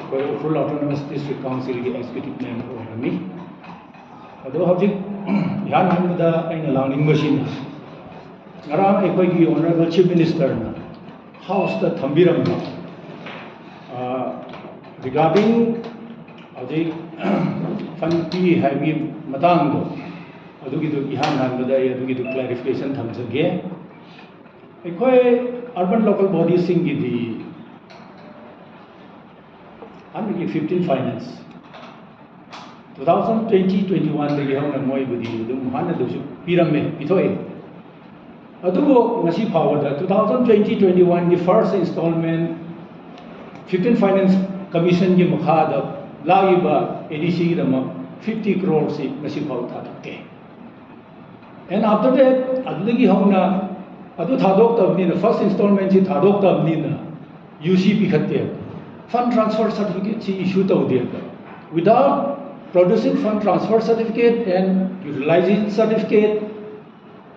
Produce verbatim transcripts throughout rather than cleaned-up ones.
ꯑꯩꯈꯣꯏ Ukhrul autonomous district ꯀꯥꯎꯟꯁꯤꯜꯒꯤ executive member ꯑꯣꯏꯔꯝꯃꯤ꯫ ꯑꯗꯣ ꯍꯧꯖꯤꯛ ꯏꯍꯥꯟ ꯍꯥꯟꯕꯗ ꯑꯩꯅ ꯂꯥꯎꯅꯤꯡꯕꯁꯤꯅ, ꯉꯔꯥꯡ ꯑꯩꯈꯣꯏꯒꯤ ꯑꯣꯅꯔꯦꯕꯜ ꯆꯤꯐ ꯃꯤꯅꯤꯁꯇꯔꯅ ꯍꯥꯎꯁꯇ ꯊꯝꯕꯤꯔꯝꯕ ꯔꯤꯒꯥꯔꯗꯤꯡ ꯍꯧꯖꯤꯛ ꯐꯟ ꯄꯤ ꯍꯥꯏꯕꯒꯤ ꯃꯇꯥꯡꯗꯣ, ꯑꯗꯨꯒꯤꯗꯨ ꯏꯍꯥꯟ ꯍꯥꯟꯕꯗ ꯑꯩ ꯑꯗꯨꯒꯤꯗꯨ ꯀ꯭ꯂꯦꯔꯤꯐꯤꯀꯦꯁꯟ ꯊꯝꯖꯒꯦ꯫ ꯑꯩꯈꯣꯏ ꯑꯔꯕꯟ ꯂꯣꯀꯦꯜ ꯕꯣꯗꯤꯁꯤꯡꯒꯤꯗꯤ ꯍꯥꯟꯅꯒꯤ fifteen finance two thousand twenty twenty ꯋꯥꯟꯗꯒꯤ ꯍꯧꯅ ꯃꯣꯏꯕꯨꯗꯤ ꯑꯗꯨꯝ ꯍꯥꯟꯅꯗꯁꯨ ꯄꯤꯔꯝꯃꯦ, ꯄꯤꯊꯣꯛꯑꯦ꯫ ꯑꯗꯨꯕꯨ ꯉꯁꯤ ꯐꯥꯎꯕꯗ ꯇꯨ ꯊꯥꯎꯖꯟ ꯇ꯭ꯋꯦꯟꯇꯤ ꯇ꯭ꯋꯦꯟꯇꯤ ꯋꯥꯟꯒꯤ ꯐꯥꯔꯁ ꯏꯟꯁꯇꯣꯜꯃꯦꯟ ꯐꯤꯐꯇꯤꯟ ꯐꯥꯏꯅꯥꯟꯁ ꯀꯃꯤꯁꯟꯒꯤ ꯃꯈꯥꯗ ꯂꯥꯛꯏꯕ ꯑꯦ ꯗꯤ ꯁꯤꯒꯤꯗꯃꯛ ꯐꯤꯐꯇꯤ ꯀ꯭ꯔꯣꯔꯁꯤ ꯉꯁꯤ ꯐꯥꯎ ꯊꯥꯗꯣꯛꯇꯦ꯫ And after that, ꯑꯗꯨꯗꯒꯤ ꯍꯧꯅ ꯑꯗꯨ ꯊꯥꯗꯣꯛꯇꯕꯅꯤꯅ, ꯐꯥꯔꯁ ꯏꯟꯁꯇꯣꯜꯃꯦꯟꯁꯤ ꯊꯥꯗꯣꯛꯇꯕꯅꯤꯅ ꯌꯨ ꯁꯤ ꯄꯤꯈꯠꯇꯦ, ꯐꯟ ꯇ꯭ꯔꯥꯟꯁꯐꯔ ꯁꯥꯔꯇꯤꯐꯤꯀꯦꯠꯁꯤ ꯏꯁꯨ ꯇꯧꯗꯦꯕ꯫ Without producing fund transfer certificate and utilization certificate,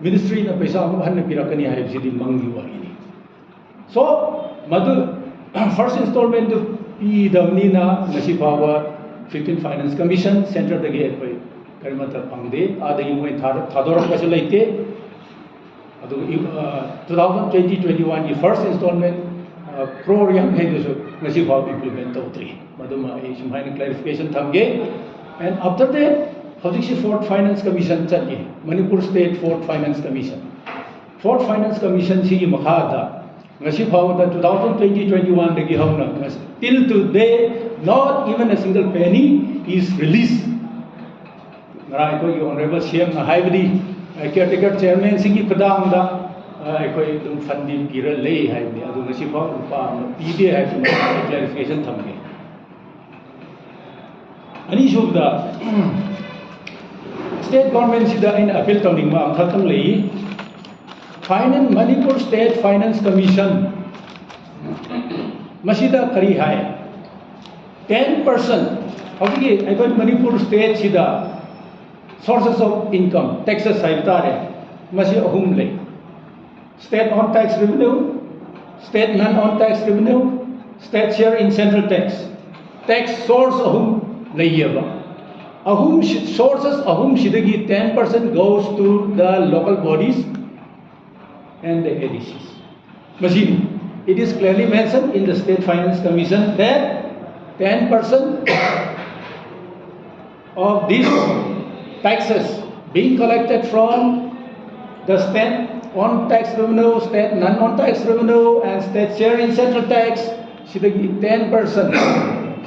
ꯃꯤꯅꯤꯁꯇ꯭ꯔꯤꯅ ꯄꯩꯁꯥ ꯑꯃꯨꯛ ꯍꯟꯅ ꯄꯤꯔꯛꯀꯅꯤ ꯍꯥꯏꯕꯁꯤꯗꯤ ꯃꯪꯒꯤ ꯋꯥꯔꯤꯅꯤ꯫ ꯁꯣ ꯃꯗꯨ ꯐꯥꯔꯁ ꯏꯟꯁꯇꯣꯜꯃꯦꯟꯗꯨ ꯄꯤꯗꯕꯅꯤꯅ ꯉꯁꯤ ꯐꯥꯎꯕ ꯐꯤꯐꯇꯤꯟ ꯐꯥꯏꯅꯥꯟꯁ ꯀꯃꯤꯁꯟ ꯁꯦꯟꯇꯔꯗꯒꯤ ꯑꯩꯈꯣꯏ ꯀꯔꯤꯃꯠꯇ ꯐꯪꯗꯦ꯫ ꯑꯥꯗꯒꯤ ꯃꯣꯏ ꯊꯥꯗ- ꯊꯥꯗꯣꯔꯛꯄꯁꯨ ꯂꯩꯇꯦ꯫ ꯑꯗꯨꯒ ꯇꯨ ꯊꯥꯎꯖꯟ ꯇ꯭ꯋꯦꯟꯇꯤ ꯇ꯭ꯋꯦꯟꯇꯤ ꯋꯥꯟꯒꯤ ꯐꯥꯔꯁ ꯏꯟꯁꯇꯣꯜꯃꯦꯟ ꯀ꯭ꯔꯣꯔ ꯌꯥꯡꯈꯩꯗꯨꯁꯨ ꯉꯁꯤ ꯐꯥꯎ ꯏꯝꯄ꯭ꯂꯤꯃꯦꯟ ꯇꯧꯗ꯭ꯔꯤ꯫ ꯃꯗꯨꯃ ꯑꯩ ꯁꯨꯃꯥꯏꯅ ꯀ꯭ꯂꯦꯔꯤꯐꯤꯀꯦꯁꯟ ꯊꯝꯒꯦ꯫ And after that, ꯍꯧꯖꯤꯛꯁꯤ ꯐꯣꯔꯠ ꯐꯥꯏꯅꯥꯟꯁ ꯀꯃꯤꯁꯟ ꯆꯠꯂꯤ, Manipur state fourth finance commission. Fourth finance ꯀꯃꯤꯁꯟꯁꯤꯒꯤ ꯃꯈꯥꯗ ꯉꯁꯤ ꯐꯥꯎꯕꯗ ꯇꯨ ꯊꯥꯎꯖꯟ ꯇ꯭ꯋꯦꯟꯇꯤ ꯇ꯭ꯋꯦꯟꯇꯤ ꯋꯥꯟꯗꯒꯤ ꯍꯧꯅ ꯉꯁꯤ, till today, not even a single penny is released꯫ ꯉꯔꯥꯡ ꯑꯩꯈꯣꯏꯒꯤ ꯑꯣꯅꯔꯦꯕꯜ ꯁꯤ ꯑꯦꯝꯅ ꯍꯥꯏꯕꯗꯤ, ꯀꯤꯌꯔ ꯇꯦꯀꯔ ꯆꯤꯌꯔꯃꯦꯟꯁꯤꯡꯒꯤ ꯈꯨꯊꯥꯡꯗ ꯑ, ꯑꯩꯈꯣꯏ ꯑꯗꯨꯝ ꯐꯟꯗꯤ ꯄꯤꯔ ꯂꯩ ꯍꯥꯏꯕꯅꯤ꯫ ꯑꯗꯨ ꯉꯁꯤ ꯐꯥꯎ ꯂꯨꯄꯥ ꯑꯃ ꯄꯤꯗꯦ ꯍꯥꯏꯕꯁꯤ ꯀ꯭ꯂꯦꯔꯤꯐꯤꯀꯦꯁꯟ ꯊꯝꯒꯦ꯫ ꯑꯅꯤꯁꯨꯕꯗ, ꯁ꯭ꯇꯦꯠ ꯒꯣꯔꯃꯦꯟꯁꯤꯗ ꯑꯩꯅ ꯑꯄꯤꯜ ꯇꯧꯅꯤꯡꯕ ꯑꯃꯈꯛꯇꯪ ꯂꯩ꯫ ꯐꯥꯏꯅꯥꯟ- ꯃꯅꯤꯄꯨꯔ ꯁ꯭ꯇꯦꯠ ꯐꯥꯏꯅꯥꯟꯁ ꯀꯃꯤꯁꯟ ꯃꯁꯤꯗ ꯀꯔꯤ ꯍꯥꯏ? ꯇꯦꯟ ꯄꯥꯔꯁꯦꯟ, ꯍꯧꯖꯤꯛꯀꯤ ꯑꯩꯈꯣꯏ Manipur ꯁ꯭ꯇꯦꯠꯁꯤꯗ sources of income, taxes ꯍꯥꯏꯕ ꯇꯥꯔꯦ, ꯃꯁꯤ ꯑꯍꯨꯝ ꯂꯩ: state own tax revenue, state non own tax revenue, state share in central tax꯫ tax source ꯑꯍꯨꯝ ꯂꯩꯌꯦꯕ꯫ ꯑꯍꯨꯝ sources ꯑꯍꯨꯝꯁꯤꯗꯒꯤ ten percent goes to the local bodies and the A D Cs. ꯃꯁꯤꯅꯤ, it is clearly mentioned in the State Finance Commission that ten percent of these taxes being collected from the state on tax revenue, state non-on tax revenue, and state share in central tax, ꯁꯤꯗꯒꯤ ten percent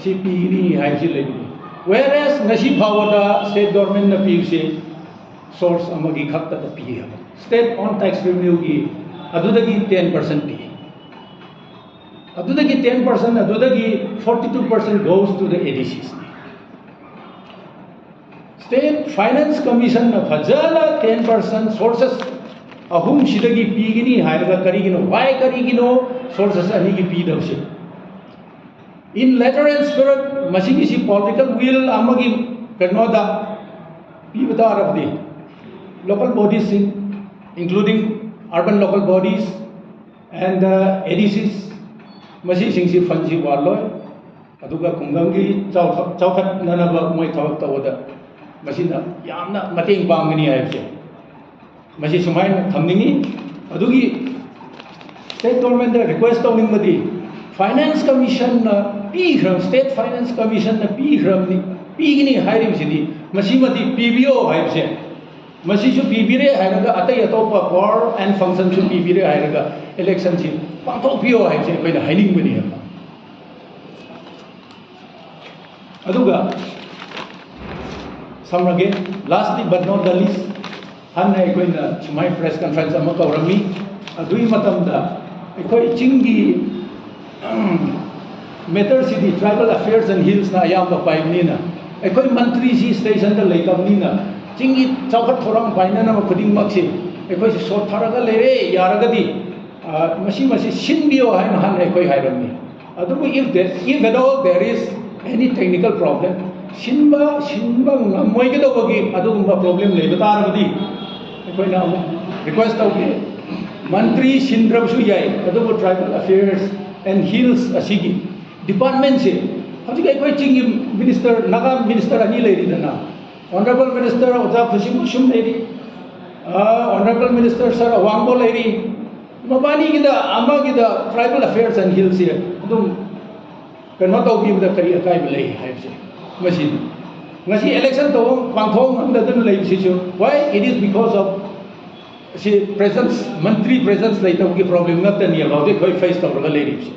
ꯁꯤ ꯄꯤꯒꯅꯤ ꯍꯥꯏꯕꯁꯤ ꯂꯩꯕꯅꯤ꯫ Whereas ꯉꯁꯤ ꯐꯥꯎꯕꯗ state governmentꯅ ꯄꯤꯕꯁꯤ source ꯑꯃꯒꯤ ꯈꯛꯇꯗ ꯄꯤ ꯍꯥꯏꯕ, state on tax revenueꯒꯤ ꯑꯗꯨꯗꯒꯤ ten percent ꯄꯤ꯫ ꯑꯗꯨꯗꯒꯤ ten percent, ꯑꯗꯨꯗꯒꯤ forty two percent goes to the A D Cs꯫ State Finance Commissionꯅ ꯐꯖꯅ ten percent sources ꯑꯍꯨꯝꯁꯤꯗꯒꯤ ꯄꯤꯒꯅꯤ ꯍꯥꯏꯔꯒ ꯀꯔꯤꯒꯤꯅꯣ? Why ꯀꯔꯤꯒꯤꯅꯣ sources ꯑꯅꯤꯒꯤ ꯄꯤꯗꯕꯁꯦ? In letter and spirit, ꯃꯁꯤꯒꯤꯁꯤ political will ꯑꯃꯒꯤ ꯀꯩꯅꯣꯗ ꯄꯤꯕ ꯇꯥꯔꯕꯗꯤ, local bodiesꯁꯤꯡ, including urban local bodies and the A D Cs, ꯃꯁꯤꯁꯤꯡꯁꯤ fundꯁꯤ ꯋꯥꯠꯂꯣꯏ꯫ ꯑꯗꯨꯒ ꯈꯨꯡꯒꯪꯒꯤ ꯆꯥꯎꯈꯠ-, ꯆꯥꯎꯈꯠꯅꯅꯕ ꯃꯣꯏ ꯊꯕꯛ ꯇꯧꯕꯗ ꯃꯁꯤꯅ ꯌꯥꯝꯅ ꯃꯇꯦꯡ ꯄꯥꯡꯒꯅꯤ ꯍꯥꯏꯕꯁꯦ ꯃꯁꯤ ꯁꯨꯃꯥꯏꯅ ꯊꯝꯅꯤꯡꯉꯤ꯫ ꯑꯗꯨꯒꯤ state governmentꯇ request ꯇꯧꯅꯤꯡꯕꯗꯤ, Finance Commissionꯅ ꯄꯤꯈ꯭ꯔ-, State Finance Commissionꯅ ꯄꯤꯈ꯭ꯔꯕꯅꯤ, ꯄꯤꯒꯅꯤ ꯍꯥꯏꯔꯤꯕꯁꯤꯗꯤ ꯃꯁꯤꯃꯗꯤ ꯄꯤꯕꯤꯌꯣ ꯍꯥꯏꯕꯁꯦ꯫ ꯃꯁꯤꯁꯨ ꯄꯤꯕꯤꯔꯦ ꯍꯥꯏꯔꯒ ꯑꯇꯩ ꯑꯇꯣꯞꯄ power and functionꯁꯨ ꯄꯤꯕꯤꯔꯦ ꯍꯥꯏꯔꯒ electionꯁꯤ ꯄꯥꯡꯊꯣꯛꯄꯤꯌꯣ ꯍꯥꯏꯕꯁꯦ ꯑꯩꯈꯣꯏꯅ ꯍꯥꯏꯅꯤꯡꯕꯅꯤ ꯍꯥꯏꯕ꯫ ꯑꯗꯨꯒ ꯁꯝꯂꯒꯦ, lastly but not the least, ꯍꯥꯟꯅ ꯑꯩꯈꯣꯏꯅ ꯁꯨꯃꯥꯏꯅ press conference ꯑꯃ ꯀꯧꯔꯝꯃꯤ꯫ ꯑꯗꯨꯒꯤ ꯃꯇꯝꯗ ꯑꯩꯈꯣꯏ ꯆꯤꯡꯒꯤ matterꯁꯤꯗꯤ Tribal Affairs and Hillsꯅ ꯑꯌꯥꯝꯕ ꯄꯥꯏꯕꯅꯤꯅ, ꯑꯩꯈꯣꯏ ꯃꯟꯇ꯭ꯔꯤꯁꯤ stationꯗ ꯂꯩꯇꯕꯅꯤꯅ, ꯆꯤꯡꯒꯤ ꯆꯥꯎꯈꯠ ꯊꯧꯔꯥꯡ ꯄꯥꯏꯅꯅꯕ ꯈꯨꯗꯤꯡꯃꯛꯁꯤ ꯑꯩꯈꯣꯏꯁꯤ ꯁꯣꯠꯊꯔꯒ ꯂꯩꯔꯦ꯫ ꯌꯥꯔꯒꯗꯤ, ꯑ, ꯃꯁꯤ, ꯃꯁꯤ ꯁꯤꯟꯕꯤꯌꯣ ꯍꯥꯏꯅ ꯍꯥꯟꯅ ꯑꯩꯈꯣꯏ ꯍꯥꯏꯔꯝꯃꯤ꯫ ꯑꯗꯨꯕꯨ if there, if at all there is any technical problem, ꯁꯤꯟꯕ, ꯁꯤꯟꯕ ꯉꯝꯃꯣꯏꯒꯗꯧꯕꯒꯤ ꯑꯗꯨꯒꯨꯝꯕ problem ꯂꯩꯕ ꯇꯥꯔꯕꯗꯤ, ꯑꯩꯈꯣꯏꯅ ꯑꯃꯨꯛ request ꯇꯧꯒꯦ, ꯃꯟꯇ꯭ꯔꯤ ꯁꯤꯟꯗ꯭ꯔꯕꯁꯨ ꯌꯥꯏ, ꯑꯗꯨꯕꯨ Tribal Affairs and Hills ꯑꯁꯤꯒꯤ departmentꯁꯦ ꯍꯧꯖꯤꯛ ꯑꯩꯈꯣꯏ ꯆꯤꯡꯒꯤ ꯃꯤꯅꯤꯁꯇꯔ, ꯅꯥꯒꯥ ꯃꯤꯅꯤꯁꯇꯔ ꯑꯅꯤ ꯂꯩꯔꯤꯗꯅ, ꯑꯣꯅꯔꯦꯕꯜ ꯃꯤꯅꯤꯁꯇꯔ ꯑꯣꯖꯥ ꯈꯨꯁꯤꯃꯨꯁꯨꯝ ꯂꯩꯔꯤ, ꯑꯣꯅꯔꯦꯕꯜ ꯃꯤꯅꯤꯁꯇꯔ ꯁꯥꯔ ꯑꯋꯥꯡꯕꯣ ꯂꯩꯔꯤ꯫ ꯃꯕꯥꯅꯤꯒꯤꯗ ꯑꯃꯒꯤꯗ ꯇ꯭ꯔꯥꯏꯕꯦꯜ ꯑꯐꯦꯌꯔꯁ ꯑꯦꯟ ꯍꯤꯜꯁꯁꯦ ꯑꯗꯨꯝ ꯀꯩꯅꯣ ꯇꯧꯕꯤꯕꯗ ꯀꯔꯤ ꯑꯀꯥꯏꯕ ꯂꯩ ꯍꯥꯏꯕꯁꯦ ꯃꯁꯤꯅꯤ꯫ ꯉꯁꯤ ꯏꯂꯦꯛꯁꯟ ꯇꯧꯕ ꯄꯥꯡꯊꯣꯛ ꯉꯝꯗꯗꯨꯅ ꯂꯩꯕꯁꯤꯁꯨ, why? It is because of ꯁꯤ ꯄ꯭ꯔꯦꯖꯦꯟꯁ, ꯃꯟꯇ꯭ꯔꯤ ꯄ꯭ꯔꯦꯖꯦꯟꯁ ꯂꯩꯇꯕꯒꯤ ꯄ꯭ꯔꯣꯕ꯭ꯂꯦꯝ ꯉꯥꯛꯇꯅꯦꯕ ꯍꯧꯖꯤꯛ ꯑꯩꯈꯣꯏ ꯐꯦꯁ ꯇꯧꯔꯒ ꯂꯩꯔꯤꯕꯁꯤ꯫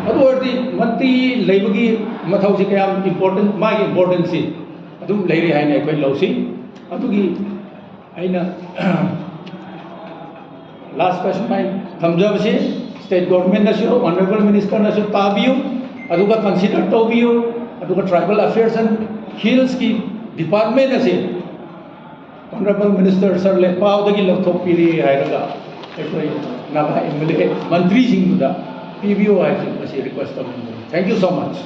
ꯑꯗꯨ ꯑꯣꯏꯔꯗꯤ ꯃꯟꯇ꯭ꯔꯤ ꯂꯩꯕꯒꯤ ꯃꯊꯧꯁꯤ ꯀꯌꯥꯝ ꯏꯝꯄꯣꯔꯇꯦꯟ, ꯃꯥꯒꯤ ꯏꯝꯄꯣꯔꯇꯦꯟꯁꯁꯤ ꯑꯗꯨꯝ ꯂꯩꯔꯤ ꯍꯥꯏꯅ ꯑꯩꯈꯣꯏ ꯂꯧꯁꯤ꯫ ꯑꯗꯨꯒꯤ ꯑꯩꯅ ꯂꯥꯁꯇ ꯁꯨꯃꯥꯏꯅ ꯊꯝꯖꯕꯁꯤ, ꯁ꯭ꯇꯦꯠ ꯒꯣꯔꯃꯦꯟꯅꯁꯨ, ꯑꯣꯅꯔꯦꯕꯜ ꯃꯤꯅꯤꯁꯇꯔꯅꯁꯨ ꯇꯥꯕꯤꯌꯨ, ꯑꯗꯨꯒ ꯀꯟꯁꯤꯗꯔ ꯇꯧꯕꯤꯌꯨ, ꯑꯗꯨꯒ ꯇ꯭ꯔꯥꯏꯕꯦꯜ ꯑꯐꯦꯌꯔꯁ ꯑꯦꯟ ꯍꯤꯜꯁꯀꯤ ꯗꯤꯄꯥꯔꯠꯃꯦꯟ ꯑꯁꯤ ꯑꯣꯅꯔꯦꯕꯜ ꯃꯤꯅꯤꯁꯇꯔ ꯁꯥꯔ ꯂꯦꯛꯄꯥꯎꯗꯒꯤ ꯂꯧꯊꯣꯛꯄꯤꯔꯦ ꯍꯥꯏꯔꯒ ꯑꯩꯈꯣꯏ ꯅꯥꯒꯥ ꯑꯦꯝ ꯑꯦꯜ ꯑꯦ ꯃꯟꯇ꯭ꯔꯤꯁꯤꯡꯗꯨꯗ ꯄꯤꯕꯤꯌꯨ ꯍꯥꯏꯕꯁꯤ ꯃꯁꯤ request ꯇꯧꯅꯤꯡꯕꯅꯤ꯫ Thank you so much.